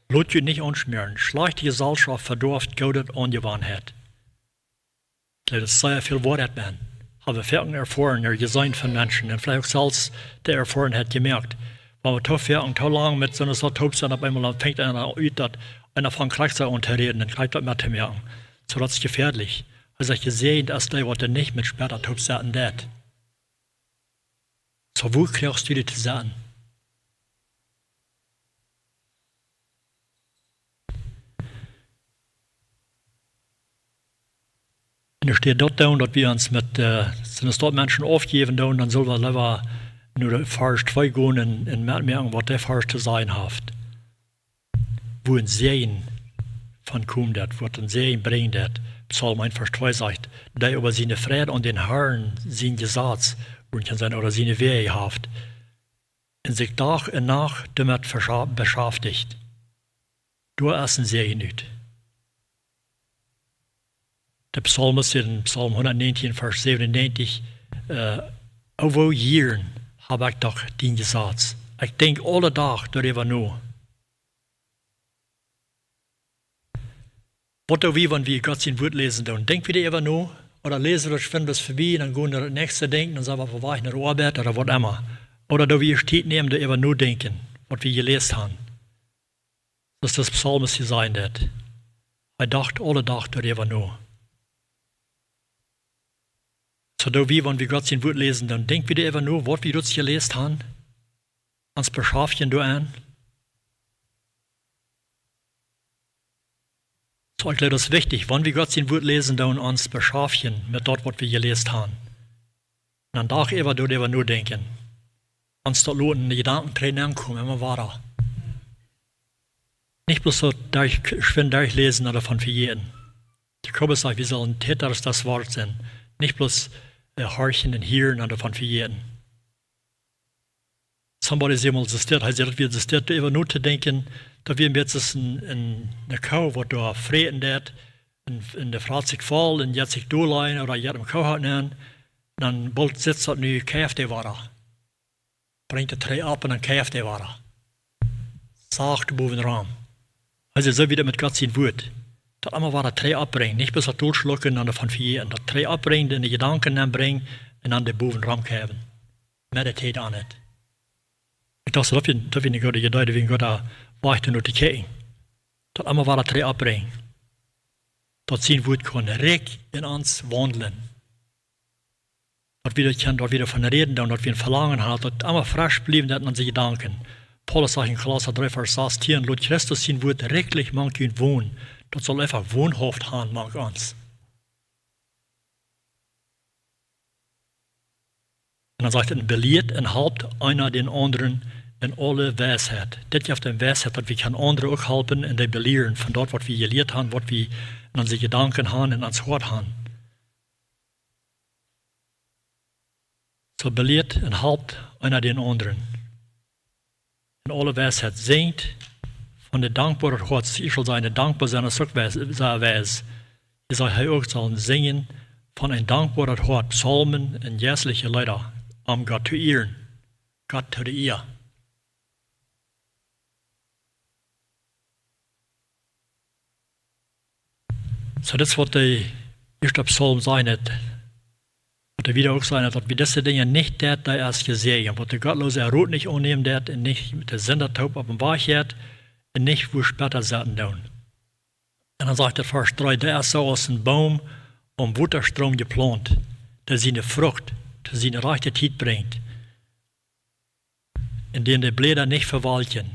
Lot junt nich aunschmäaren. Schlajchte Jeselschoft vedoaft goode Aunjewanheit." Ekj jleew, daut es sea väl Woarheit bie. Hab wie foaken erfoaren, ooda jeseenen von Menschen, un veleicht uk selfst de Erfoarenheit jemoakt. Wan wie too väl un too lang met soone Sort toop sent, opp eemol dan fangt eena aun daut, un dan fangt krakjt soo aun to räden, un krakjt daut met to moaken. Soo, daut es jefäadlich. Hee sajcht, jesäajent es dee, waut doa nich met späta toop sitten deit. Soo, woo kjrichst du die to sitten? Un doa steit daut doa, daut wie ons met, äh, soone Sort Menschen aufjäwen doonen, dan sell wie leewa no de Varsch twee gonen un, un metmoaken, waut de Varsch to sajen haft. Woo een Säajen von kjemt, daut waut een Säajen brinjt, daut Psalm eent Varsch twee sajcht: "Dee oba siene Freid aun dän Harn sien Jesaz, un kjennen sennen, ooda siene Wäaj haft, un sikj Dach un Nacht doamet vescha-, beschäftigt, doa es een Säajen ut." De Psalmist sajcht en Psalm hundatnäajentieen, Varsch säwenunnäajentich, äh: "O, woo jieren hab ekj doch dien Jesaz. Ekj denkj aule Dach doaräwa no." Waut doo wie, wan wie Gott sien Wuat läsen doonen? Denkj wie doaräwa no? Ooda läsen wie daut, schwind bloos verbie, dan gonen wie no daut näakjste Dinkj, dan sent wie opp Wajch no de Oabeit ooda waut emma. Ooda doo wie ieescht Tiet nämen, doaräwa nodenkjen, waut wie jeläst han? Daut es de Psalmist, dee sajcht daut. Hee docht aule Dach doaräwa no. Soo doo wie, wan wie Gott sien Wuat läsen, dan denkj wie doaräwa no, waut wie doa jeläst han, ons beschäftjen doaraun. Soo, ekj jleew, daut es wichtich, wan wie Gott sien Wuat läsen, dan ons beschäftjen met daut, waut wie jeläst han. Un dan doaräwa, doaräwa nodenkjen. Ons daut loten, de Jedanken trigj nenkomen, emma wada. Nich bloos soo derch, schwind derchläsen un doavon vejäten. Jakobus sajcht, wie sellen Täter des Wortes sennen. Nich bloos, äh, horchen un hieren un doavon vejäten. Somebody säd mol, soo steit, hee säd, daut wie, soo steit, doaräwa notodenkjen, daut wie een bät soo aus een, een, eene Koo, waut doa fräten deit, un, un dee frat sikj voll, un jeit sikj doa lajen, ooda jeit em Kooholt nenn, dan boolt sitt daut nu, kjeift dee wada. Brinjt dee trigj opp un dan kjeift dee wada. Sacht bowen rom. Aulsoo, soo wie daut met Gott sien Wuat. Daut emma wada trigj oppbrinjen. Nich bloos daut dolschlucken un doavon vejäten. Daut trigj oppbrinjen, en de Jedanken nenbrinjen un dan dee bowen rom kjeiwen. Meditate on it. Ekj docht, daut wie, daut wie een gooda Jedanke, wie een gooda Wajch doa no to kjikjen. Daut emma wada trigj oppbrinjen. Daut sien Wuat kaun rikj en ons wondlen. Daut wie daut kjennen, daut wie doavon räden, dan daut wie een Velangen haben, daut emma fresch bliewen deit en onse Jedanken. Paulus sajcht en Kolossa dree Varsch sastieen: "Lot Christus sien Wuat rikjlich mank junt wonen." Daut saul eefach Wonhauft haben mank ons. Un dan sajcht et: "Un belieet un halpt eena dän aundren en aule Weisheit." Dit jeft de Weisheit, daut wie kjennen aundre uk halpen un dee belieren von daut, waut wie jelieet haben, waut wie en onse Jedanken haben, en ons Hoat haben. Soo belieet un halpt eena dän aundren. En aule Weisheit sinjt von een dankboaret Hoat. Jie sellen sennen, dankboa sennen, es uk weis, sea weis. Hia sajcht hee uk, sellen sinjen von een dankboaret Hoat, Psalmen un jeistliche Leeda, om Gott to ieren. Gott to de Ea. Soo, daut es waut de ieeschte Psalm sajcht. Waut hee wieda uk sajcht, daut wie dise Dinja nich deit, dee es jesäajent. Waut de Gottloose äa Rot nich aunnämen deit un nich met de Sinda toop opp dän Wajch jeit un nich wua Spetta setten doonen. Un dan sajcht et Varsch dree: "Dee es soo aus een Boom aum Wotastroom jeplaunt, dee siene Frucht to siene rajchte Tiet brinjt, un dän de Bläda nich vewalkjen."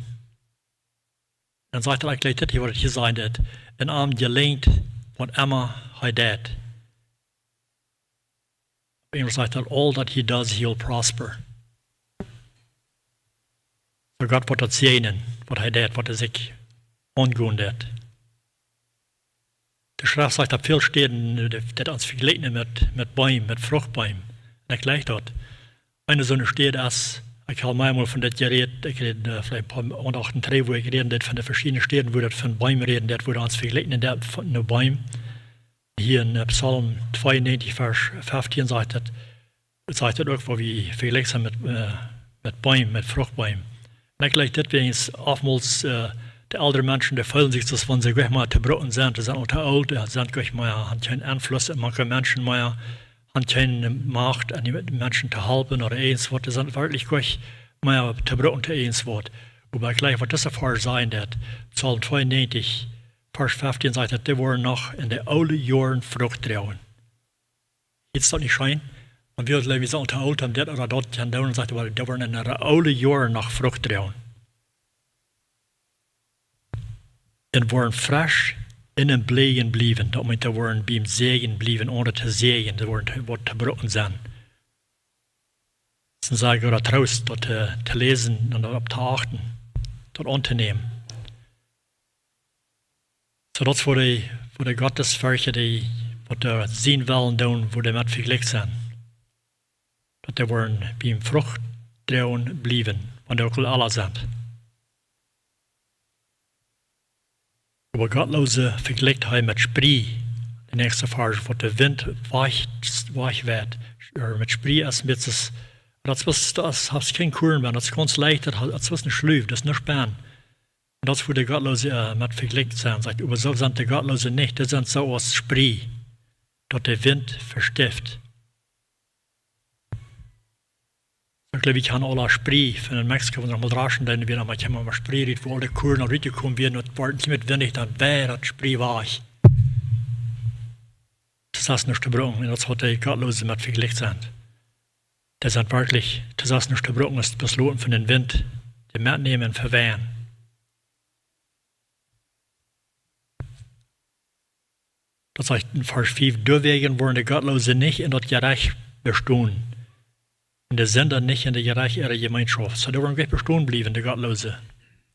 Dan sajcht et, ekj jleew, daut hia woat et jeseenen, daut en am jelinjt waut emma hee deit. Opp Enjlisch sajcht daut: "All that he does, he'll prosper." Soo Gott woat daut säajnen, waut hee deit, waut hee sikj aungonen deit. De Schreft sajcht opp väl Städen, daut, daut ons vejlikjt met, met Beem, met Fruchtbeem. Un ekj jleich daut. Eene soone Städ es, ekj hab mie mol von dit jerät, ekj räd, äh, veleicht een poa Moonat trigj, wua ekj räd, dit von de veschiedne Städen, wua daut von Beem räden deit, wua ons vejlikjt deit von een Boom. Hia en, äh, Psalm tweeunnäajentich, Varsch feftieen sajcht et, sajcht et uk, wua wie vejlikjt sent met, äh, met Beem, met Fruchtbeem. Un ekj jleich dit, wiels oftmols, äh, de eldre Menschen, dee feelen sikj soo, aus wan see goanich mea to brucken sent, dee sent aul to oolt, dee sent goanich mea, haben kjeenen Enfluss mank de Menschen mea, haben kjeene Macht, om de Menschen to halpen ooda irjent waut, dee sent werkjlich goanich mea to brucken to irjent waut. Oba ekj jleich, waut dise Varsch sajcht, daut Psalm tweeunnäajentich, Varsch feftieen sajcht, daut dee woaren noch en de oole Joaren Frucht droagen. Es daut nich scheen? Wan wie, wie sent to oolt, om dit ooda daut to doonen, sajcht hee, dee woaren en de oole Joaren noch Frucht droagen. Un woaren fresch en een Blieejen bliewen. Daut meent, dee woaren biem Säajen bliewen, onen to säajen. Dee woaren to, waut to brucken sennen. Daut es een sea grooten Troost, daut, äh, to läsen un daut opp to achten, daut auntonämen. Soo daut es fa de, fa de Gottesferchte, dee waut dee sienen Wellen doonen, wua dee met vejlikjt sent. Daut dee woaren biem Frucht droagen bliewen, wan dee uk aul oolt sent. Oba Gottloose vejlikjt hee met Sprie. De näakjste Varsch, waut de Wint wajch, wajch wajcht. Ooda met Sprie es met daut, daut es, daut es, hast kjeen Korn mea, daut es gaunz leicht, daut es eene Schluff, daut es nuscht bie. Un daut es, wua de Gottloose, äh, met vejlikjt sent, sajcht, oba soo sent de Gottloose nich, dee sent soo aus Sprie, daut de Wint vestift. Soo, ekj jleew, wie kjanen aule Sprie von en Mexiko, wan wie noch mol dreschen, dan wia noch mol, kjeem mol Sprie rut, wua aul de Korn rutjekomen wia, un daut wort nich met windich, dan wia daut Sprie wajch. Daut es nuscht to brucken, un daut es, waut de Gottloose met vejlikjt sent. Dee sent werkjlich, daut es nuscht to brucken, es bloos loten von dän Wint, dee metnämen un veweihen. Daut sajcht en Varsch fief: "Doawäajen woaren de Gottloose nich en daut Jerecht bestonen, un de Sinda nich en de Jerecht äare Jemeenschoft." Soo, dee woaren nich bestonen bliewen, de Gottloose.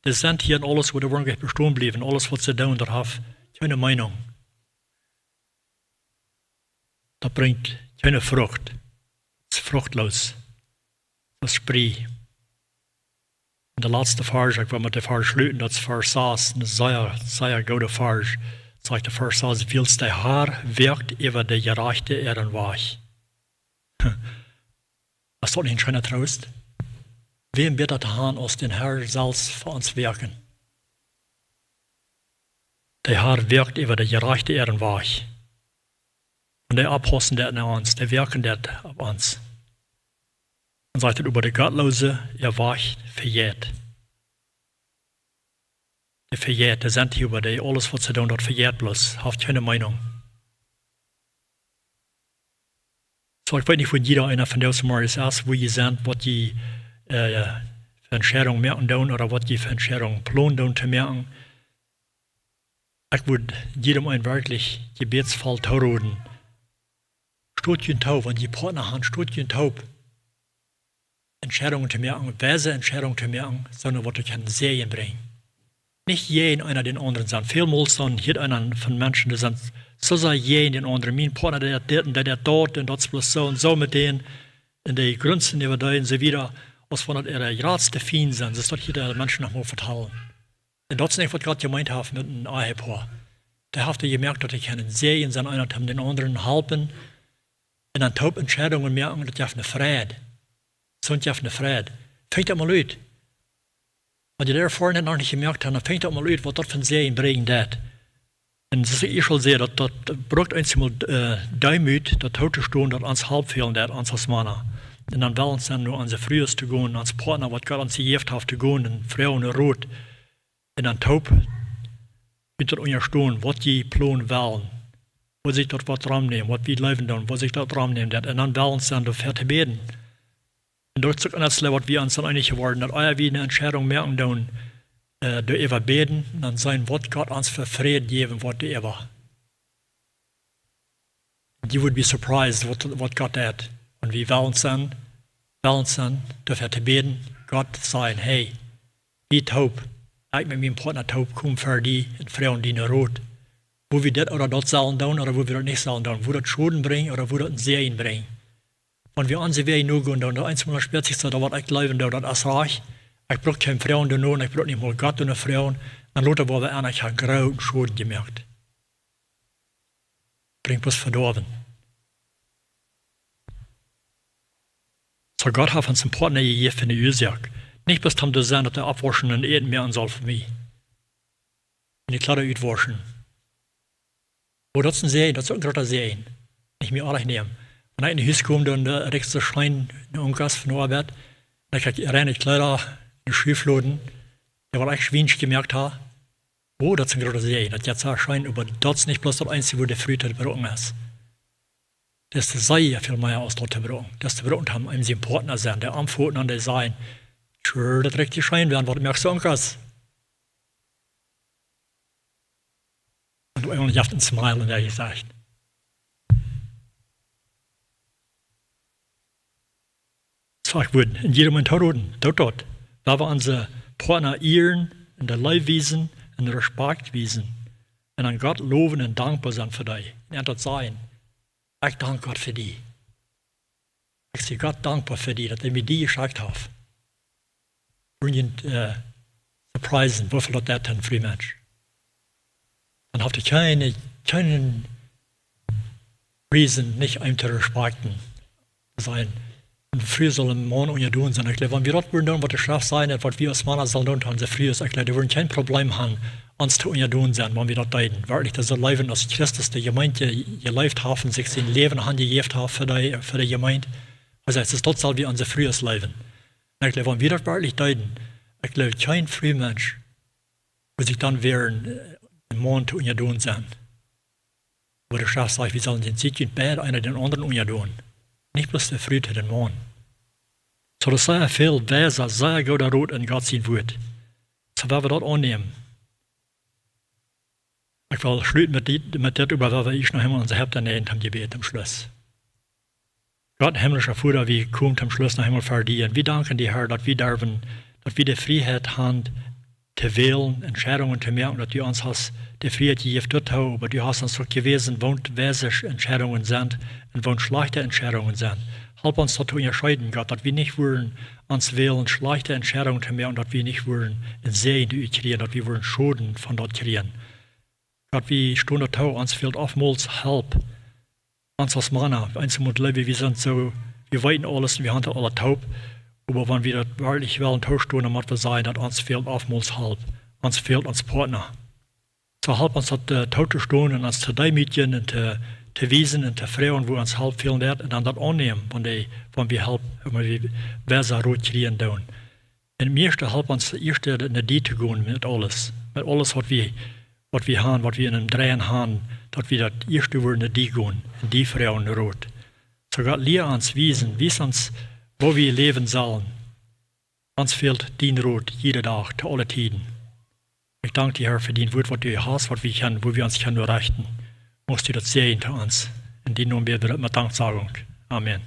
Dee sent hia en aules, oba dee woaren nich bestonen bliewen. Aules, waut see doonen, daut haft kjeene Meenunk. Daut brinjt kjeene Frucht. Daut es fruchtlos. Daut es Sprie. Un de latste Varsch, ekj well met dän Varsch schluten, daut es Varsch sas, een sea, sea gooda Varsch. Sajcht de Varsch sas: "Wiels de Herr woakt äwa de Jerajchte äaren Wajch." Es daut nich een scheena Troost? Wäm bäta to haben aus dän Herr selfst fa ons woaken? De Herr woakt äwa de Jerajchte äaren Wajch. Un dee oppaussen deit no ons, dee woaken deit opp ons. Dan sajcht et: "Oba de Gottloose, äa Wajch vejeit." Dee vejeit, dee sent hia, oba dee, aules, waut see doonen, daut vejeit bloos, haft kjeene Meenunk. Soo, ekj weet nich, wua jieda eena von dise Morjes es, wua jie sent, waut jie, äh, fa Entscheidungen moaken doonen, ooda waut jie fa Entscheidungen plonen doonen to moaken. Ekj wudd jiedem eenen werkjlich jebädsvoll toroden. Stot junt toop, wan jie Partner haben, stot junt toop, Entscheidungen to moaken, weise Entscheidungen to moaken, sonda waut doa kaun Säajen brinjen. Nich jäajen eena dän aundren sennen. Välmol dan hieet eena von Menschen, dee sent soo sea jäajen dän aundren. Mien Partner, dee deit dit un dee deit daut un daut es bloos soo un soo met dän. Un dee grunzen äwa dee un soo wieda, aus wan daut äare jratste Fiend sent. Soo es daut hia de Menschen noch mol vetalen. Un daut es nich, waut Gott jemeent haft met een Ehepoa. Dee haft jemoakt, daut dee kjennen Säajen sennen, eena dän aundren halpen. Un dan toop Entscheidungen moaken, daut jeft een Fräd. Soont jeft een Fräd. Finjt daut mol ut. Wan jie de Erfoarunk noch nich jemoakt haben, dan finjt daut mol ut, waut daut fa een Säajen brinjen deit. Un soo aus ekj aul säd, daut, daut brukt eemol, äh, Deemoot, daut too to stonen, daut ons Help fält, daut ons aus Mana. Un dan wellen sennen, no onse Frues to gonen, ons Partner, waut Gott ons jejäft haft, to gonen, un froagen no Rot. Un dan toop, wie daut unjastonen, waut jie plonen wellen. Woo sikj daut woat romnämen, waut wie jleewen doonen, woo sikj daut romnämen deit. Un dan wellen sennen, doafäa to bäden. Un daut es uk een Deel, waut wie ons dan eenich jeworden, daut ea wie eene Entscheidung moaken doonen, äh, doaräwa bäden, dan seenen, waut Gott ons fa Fräd jäwen woat doaräwa. You would be surprised waut, waut Gott deit. Wan wie wellen sent, wellen sent, doafäa to bäden, Gott sajen: Hey, wie toop, ekj met mienen Partner toop, kom ver die un froag dien Rot. Woo wie dit ooda daut sellen doonen ooda woo wie daut nich sellen doonen. Woo daut Schoden brinjt ooda woo daut een Säajen brinjt. Wan wie onse Wäaj nogonen doonen, daut eensmol spieet sikj soo, daut waut ekj jleewen doo, daut es rajcht. Ekj bruck kjeen froagen doano un ekj bruck nich mol Gott doano froagen. Dan lota woa wie eejentlich grooten Schoden jemoakt. Brinjt bloos Vedoawen. Soo Gott haft ons een Partner jejäft fa ne Uasoak. Nich bloos om to sajen daut hee oppwauschen un Äten moaken saul fa mie. Un de Kjleeda utwauschen. Oh, daut es een Säajen, daut es uk een groota Säajen. Nich mea aunjenoom. Wan ekj no Hus kom, dan, äh, rikjt soo scheen no Onkas von Oabeit. Dan kjikj ekj rein, de Kjleeda, de Schuffloden, dee waut ekj schwiensch jemoakt hab. Oh, daut es een groota Säajen. Daut jeit soo scheen, oba daut es nich bloos daut eensje, woo de Fru to brucken es. Daut es sea väl mea aus daut to brucken. Daut es to brucken, om eenem sien Partner sennen, dee aunfoten un dee sajen: Sure, daut rikjt scheen, wäa waut moakt, soo Onkas. Un opp eemol jeft een smile un dee sajcht. Soo ekj wudd en jieda Moment tooroden, doot daut. Lot wie onse Partner ieren un de Leew wiesen un Respakjt wiesen. Un aun Gott lowen un dankboa sennen fa dee. Un daut sajen: Ekj dank Gott fa die. Ekj sie Gott dankboa fa die, daut hee mie die jeschekjt haft. Woo jie, äh, surprisen, woo väl daut deit een Frumensch. Dan haft hee kjeene, kjeene reason nich eenem to respakjten sennen. Eene Fru saul eenen Maun unjadon sennen. Ekj jleew, wan wie daut wudden doonen, waut de Schreft sajcht, waut wie aus Mana sellen doonen, aun de Frues, ekj jleew, dee wudden kjeen Problem haben, ons to unjadon sennen, wan wie daut deeden. Werkjlich, daut soo leewen, aus Christus de Jemeent jelieet haft un sikj sien Läwen hanjejäft haft fa de, fa de Jemeent. Hee sajcht, daut sell wie onse Frues leewen. Un ekj jleew, wan wie daut werkjlich deeden, ekj jleew, kjeen Frumensch wudd sikj dan woaren, äh, eenen Maun to unjadon sennen. Oba de Schreft sajcht, wie sellen sikj beid eena dän aundren unjadon. Nich bloos de Fru to dän Maun. Soo daut es sea väl weisa, sea gooda Rot en Gott sien Wuat. Soo woa wie daut aunnämen. Ekj well schluten met dit, met dit, oba woa wie ieescht noch eemol onse Häupta näajen toom Jebäd toom Schluss. Gott, himmlischa Voda, wie komen toom Schluss noch eemol ver die. Un wie danken die, Herr, daut wie derwen, daut wie de Frieheit haben, to wälen, Entscheidungen to moaken, daut du ons hast de Frieheit jejäft doatoo, oba du hast ons uk jewäsen, waut weise Entscheidungen sent un waut schlajchte Entscheidungen sent. Help ons daut to unjascheeden, Gott, daut wie nich wudden ons wälen schlajchte Entscheidungen to moaken, daut wie nich wudden een Säajen doaderch kjrieen, daut wie wudden Schoden von daut kjrieen. Gott, wie stonen doatoo, ons fält oftmols Help. Ons aus Mana, eenjemol jleew wie, wie sent soo, wie weeten aules un wie haben daut aula toop. Oba wan wie daut werkjlich wellen toostonen, dan mott wie sajen, daut ons fält oftmols Help. Ons fält ons Partner. Soo help ons daut, äh, tootostonen un ons to deemootjen un to, to wiesen un to froagen, woo ons Help fälen deit, un dan daut aunnämen, wan dee, wan wie Help, wan wie weise Rot kjrieen doonen. Un mieeschte help ons ieescht no die to gonen met aules. Met aules waut wie, waut wie haben, waut wie en dän Dreien haben, daut wie daut ieescht wudden no die gonen, un die froagen no Rot. Soo Gott, lia ons, wies ons, wies ons, woo wie läwen sellen. Ons fält dien Rot jieda Dach, to aule Tieden. Ekj dank die, Herr, fa dien Wuat, waut du hast, waut wie kjennen, woo wie ons kjennen rechten. Muchst du daut säajnen to ons. En dienen Nomen bäd wie daut met Danksagung. Amen.